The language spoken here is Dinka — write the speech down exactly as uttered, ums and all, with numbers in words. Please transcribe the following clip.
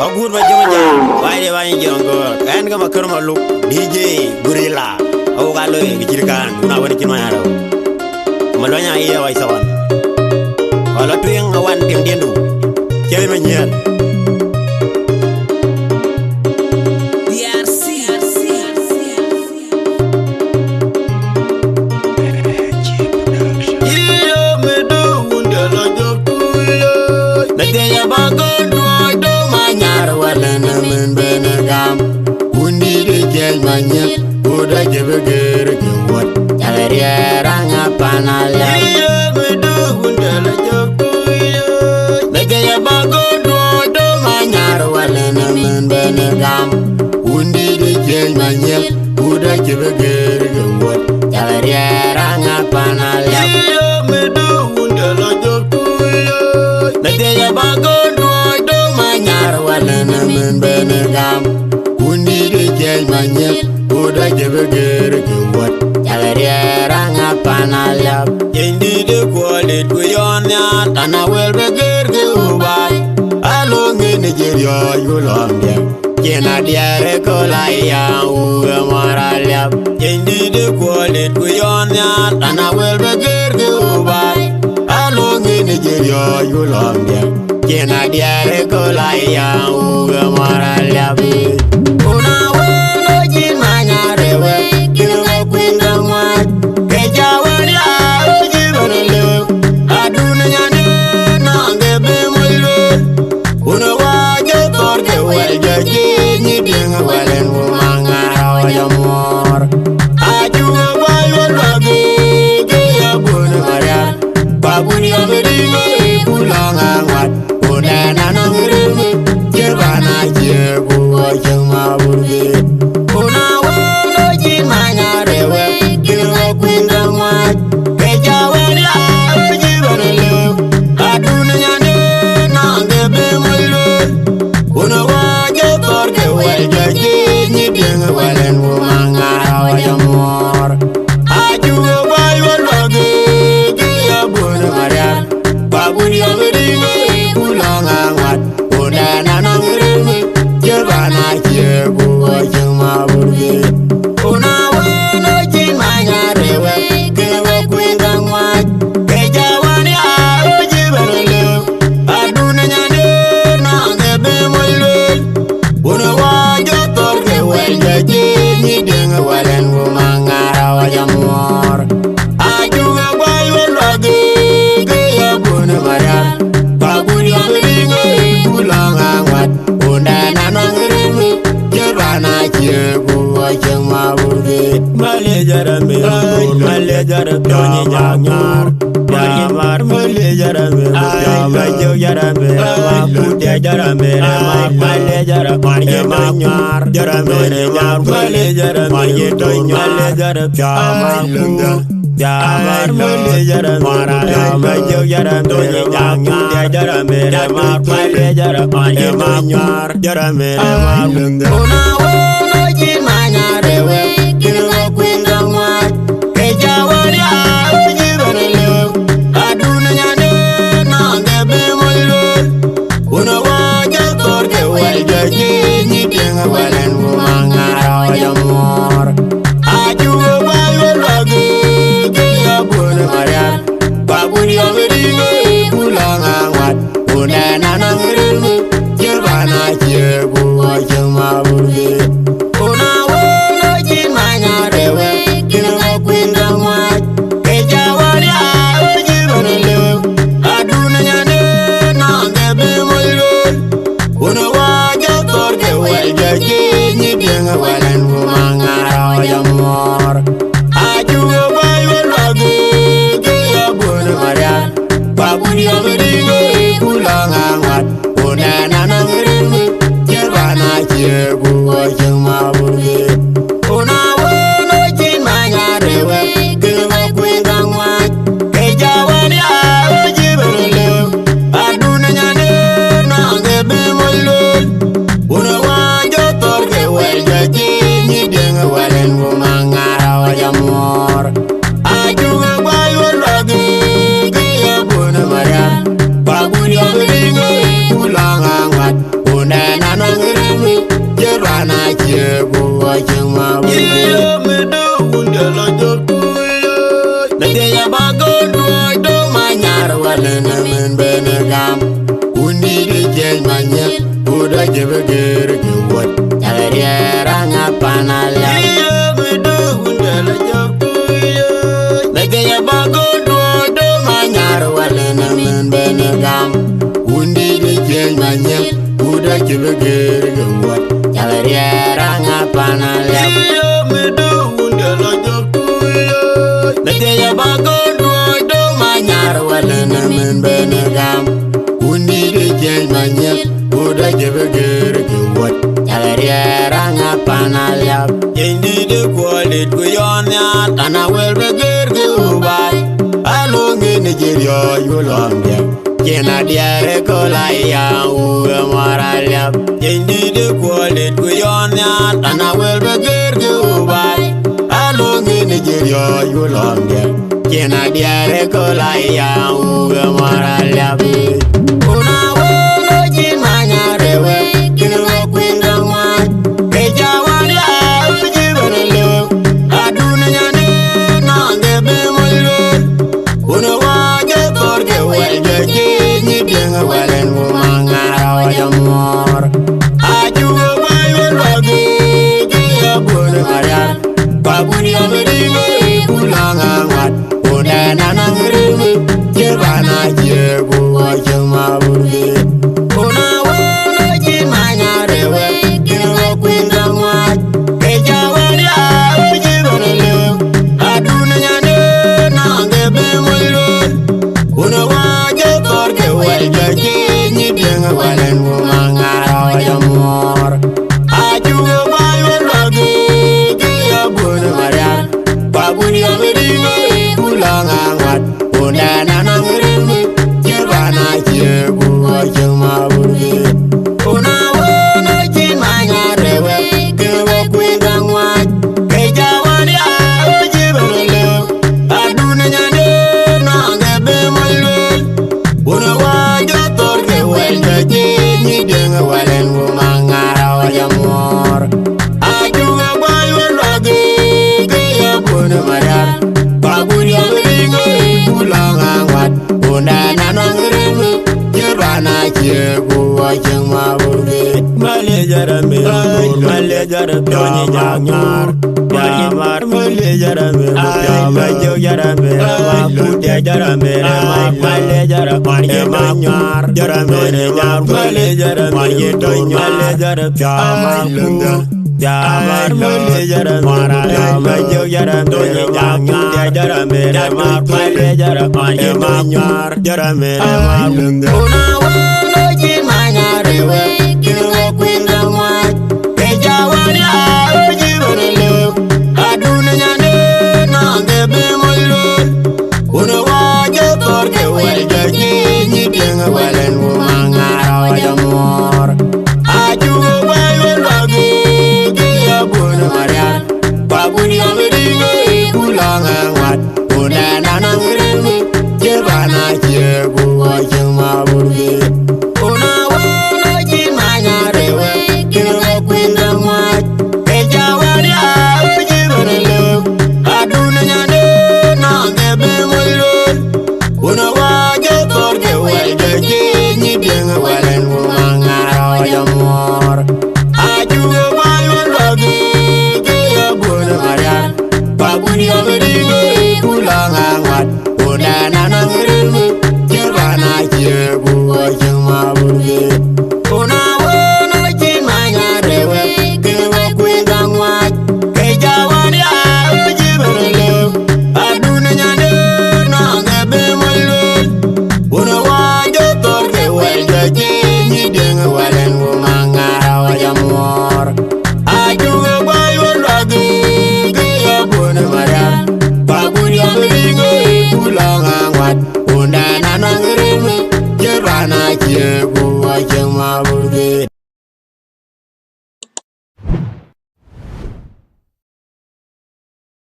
Agut ma jɔŋ jam, wai de wai jɔŋ gɔ̈ɔ̈r. Ɛn ke Makër Maluk, D J Gorilla. Awok aa loi kë cït kään, ku na wën cïn wany arëu. Maluany aye wai sawan. Wala tueŋ awan piŋ diɛ̈ndu. Cɛ̈i manyiɛɛl. Wun dït ë ciëc manyiëth, wut acï bï gëër ke wuɔt, cak riɛɛr aŋa pan aliap. Yï yom ë döök wun de lɔ jɔk tuuc. Methia ba gɔ̈n duɔɔc döŋ ma nyar wälë në mën ben ë gam. Wun dït ë ciëc manyiëth, wut acï bï gëër ke wuɔt, cak riɛɛr aŋa pan aliap. Jëny dït ë kuɔl dït ku yɔn nhial, tana wël bï gëër ke wubaai. Aloŋ ë Nigeria yu lɔm diɛk. Cïn adiɛɛr ë köl aya, wuk ë mɔ̈r aliap. Cïn dït ë kuɔl dït ku yɔn nhial, tana wël bï gëër ke wubaai. Aloŋ ë Nigeria yu lɔm diɛk. Cïn adiɛɛr ë köl aya, wuk ë mɔ̈r aliap. Ku na wël ë cïn many arëu, kïn ë kuïn dɔ̈ŋ ŋuan. Ke ja wën ya ë cï bɛ̈n lëu. Adun nyan ë nɔŋ ke bï moc lueel. Wun ë wä jɔ thɔ̈r ke wɛl jɔ jiëc nyi diëŋ wɛl en ku maŋ ŋaar awä jɔ muɔɔr. Acuk ë guɔ luɔt luak ke ya bun ë marial. Ba bun yɔm ë riŋ ë ku lɔŋ aŋuat. Ku nɛn anɔŋ ë riŋ ë cië ban acie ku wä cieŋ ma bur ke. Ku na wël ë cïn many arëu, kïn ë kuïn dɔ̈ŋ ŋuan. Ke ja wën ya ë cï bɛ̈n lëu. Adun nyan ë nɔŋ ke bï moc lueel. Wun ë wä jɔ thɔ̈r ke wɛl jɔ jiëc nyi diëŋ wɛl en ku maŋ ŋaar awä jɔ muɔɔr. Acuk ë guɔ luɔt luak ke ya bun ë marial. Ba bun yɔm ë riŋ ë ku lɔŋ aŋuat. Ku nɛn anɔŋ ë riŋ ë cië ban acie ku wä cieŋ ma bur ke. Ku na wël ë cïn many arëu, kïn ë kuïn dɔ̈ŋ ŋuan. Ke ja wën ya ë cï bɛ̈n lëu. Adun nyan ë nɔŋ ke bï moc lueel. Wun ë wä jɔ thɔ̈r ke wɛl jɔ jiëc nyi diëŋ wɛl en ku maŋ ŋaar awä jɔ muɔɔr. Acuk ë guɔ luɔt luak ke ya bun ë marial. Ba bun yɔm ë riŋ ë ku lɔŋ aŋuat. Ku nɛn anɔŋ ë riŋ ë cië ban acie ku wä cieŋ ma bur ke. Malë jara mel, malë jara tɔny janyar. Jamar malë jara mel, jamar jara mel, ma kute jara mel, ma malë jara mar ye ma nyar. Jara mel mar malë jara mel, tɔny malë jara jamar ku. Jamar malë jara mel, jamar jara mel, jamar malë jara mar ye ma nyar. Jara mel mar lunda. Ku na wël ë cïn many arëu, kïn ë kuïn dɔ̈ŋ ŋuan. Ke ja wën ya ë cï bɛ̈n lëu. Adun nyan ë nɔŋ ke bï moc lueel. Wun ë wä jɔ thɔ̈r ke wɛl jɔ jiëc nyi diëŋ wɛl en ku maŋ ŋaar awä jɔ muɔɔr. Acuk ë guɔ luɔt luak ke ya bun ë marial. Ba bun yɔm ë riŋ ë ku lɔŋ aŋuat. Ku nɛn anɔŋ ë riŋ ë cië ban acie ku wä cieŋ ma bur ke. Ku na wël ë cïn many arëu, kïn ë kuïn dɔ̈ŋ ŋuan. Ke ja wën ya ë cï bɛ̈n lëu. Adun nyan ë nɔŋ ke bï moc lueel. Wun ë wä jɔ thɔ̈r ke wɛl jɔ jiëc nyi diëŋ wɛl en ku maŋ ŋaar awä jɔ muɔɔr. Acuk ë guɔ luɔt luak ke ya bun ë marial. Cï bï gëër kë wuɔt, cak riɛɛr aŋa pan aliap. Yï yöök ë döök wun dɛl ajɔk tui yöök. Lëk ke ye bä göök duöör döök ma nyar wal ënë min ben ë gam. Wun dït ë ciëëny ma nyiël, wut acï bï gëër kë wuɔt, cak riɛɛr aŋa pan aliap. Yï yöök ë döök wun dɛl ajɔk tui yöök. Lëk ke ye bä göök duöör döök ma nyar wal ënë min ben ë gam. Wun dït ë ciëëny ma nyiël, wut acï bï gëër kë wuɔt, cak riɛɛr aŋa pan aliap. Ciëëny dït ë kuɔɔr lit ku yɔn nhial, an, a wël bï gëër kë wubaai. Aloŋ ë Nigeria yu lɔŋdiɛ̈, cïn adiɛɛr ë köl aya wuk ë mɔr aliap. Ciëëny dït ë kuɔɔr lit ku yɔn nhial, an, a wël bï gëër kë wubaai. Aloŋ ë Nigeria yu lɔŋdiɛ̈, cïn adiɛɛr ë köl aya wuk ë mɔr aliap. Ku na wël ë cï many arëu ë, kën wek kuïn dɔ̈ŋ ŋuan. Ke jɔ wän ya ë cï ben ë lëu, adun ë nyan ë nɔŋ de bï moc lueel. Ku na wä jɔ thɔ̈r ke wɛl jɔ cï nyi diëŋ ë wɛl en ku maŋ ŋaar awäc amuɔɔr. Acuk ë guai wël wä gëëk ke ye buöt ë marial. Ka bun yɔm ë riŋ ë ku läŋ aŋuat, ku dɛn anɔŋ rim ë, cï bän acie ku wɔ cï ma bun ë. Ku na wën ë cï many arëu ë, kën wek kuïn dɔ̈ŋ ŋuan. Ke jɔ wän ya ë cï ben ë lëu, adun ë nyan ë nɔŋ de bï moc lueel. Ku na wä jɔ thɔ̈r ke wɛl jɔ cï nyi diëŋ ë wɛl en ku maŋ ŋaar awäc amuɔɔr. Acuk ë guai wël wä gëëk ke ye buöt ë marial. Ka bun yɔm ë riŋ ë ku läŋ aŋuat, ku dɛn anɔŋ rim ë, cï bän acie ku wɔ cï ma bun ë. Ku na wën ë cï many arëu ë, kën wek kuïn dɔ̈ŋ ŋuan. Ke jɔ wän ya ë cï ben ë lëu, adun ë nyan ë nɔŋ de bï moc lueel. Ku na wä jɔ thɔ̈r ke wɛl jɔ cï nyi diëŋ ë wɛl en ku maŋ ŋaar awäc amuɔɔr. Acuk ë guai wël wä gëëk ke ye buöt ë marial. Ka bun yɔm ë riŋ ë ku läŋ aŋuat, ku dɛn anɔŋ rim ë, cï bän acie ku wɔ cï ma bun ë. Malë jara mïr, malë jara tony jak nyar. Yamar malë jara mïr, ma jok jara mïr, ma kut jara mïr, ma malë jara mar ye ma nyar. Jara mïr, ma malë jara mar ye tony malë jara. Yamar kut, yamar malë jara mïr, ma jok jara mïr, ma kut jara mïr, ma malë jara mar ye ma nyar. Jara mïr, ma